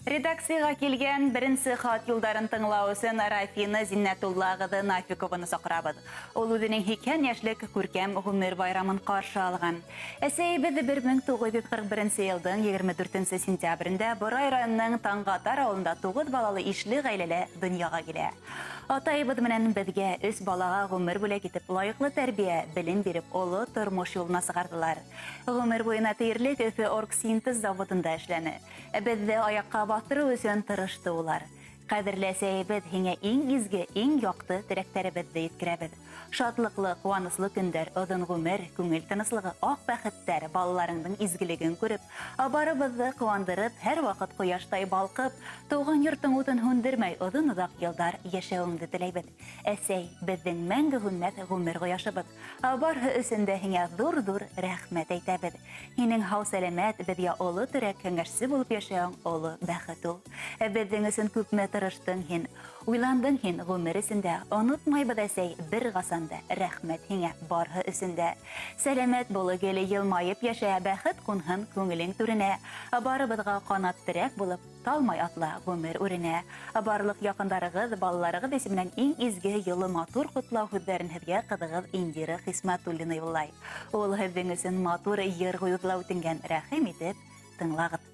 Редакцияға килгән беренсе хат юлдарын тыңлау өсөн Рафина Зиннәтулла ҡыҙы Нафикованы саҡырабыҙ. Ул үҙенең 80 йәшлек күркәм ғүмер байрамын ҡаршы алған. Әсәйебеҙ 1941 йылдың 24 сентябрендә Борай районының Таңғатар ауылында 9 балалы ишле ғаиләлә донъяға килә. Атайыбыҙ менән беҙгә 3 балаға ғүмер бүләк итеп, лайыҡлы тәрбиә, белем биреп, оло тормош юлына сығарҙылар. Ғүмер буйына тиерлек Өфө оргсинтез заводында эшләне. Беҙҙе аяҡҡа баҫтырыу өсөн тырышты улар. Ҡәҙерле әсәйебеҙ, һиңә иң изге, иң яҡты теләктәребеҙҙе еткерәбеҙ. Шатлыҡлы, ҡыуаныслы көндәр, оҙон ғүмер, күңел тыныслығы, аҡ бәхеттәр, балаларыңдың изгелеген күреп, барыбыҙҙы ҡыуандырып, һәр ваҡыт ҡояштай балҡып, тыуған йорттоң утын һүндермәй оҙон-оҙаҡ йылдар йәшәүеңде теләйбеҙ. Әсәй, беҙҙең мәңге һүнмәҫ ғүмер ҡояшыбыҙ. Барыһы өсөн дә һиңә ҙур-ҙур рәхмәт әйтәбеҙ. Һинең һау-сәләмәт, беҙгә оло терәк, кәңәшсе булып йәшәүең оло бәхет ул. Беҙҙең өсөн күпме тырыштың һин, уйландың һин ғүмер эсендә, онотмайбыҙ, әсәй, бер ҡасан да. Рәхмәт һиңә барыһы өсөн дә. Сәләмәт булып, гел йылмайып йәшә, бәхет ҡунһын күңелең түренә. Барыбыҙға ҡанат терәк булып, талмай атла ғүмер үренә. Барлыҡ яҡындарығыҙ, балаларығыҙ исеменән иң изге, йылы, матур ҡотлау һүҙҙәрен һеҙгә ҡыҙығыҙ Индира Хисмәтуллина юллай. Ул һеҙҙең өсөн матур йыр ҡуйыуҙы ла үтенгән, рәхим итеп тыңлағыҙ.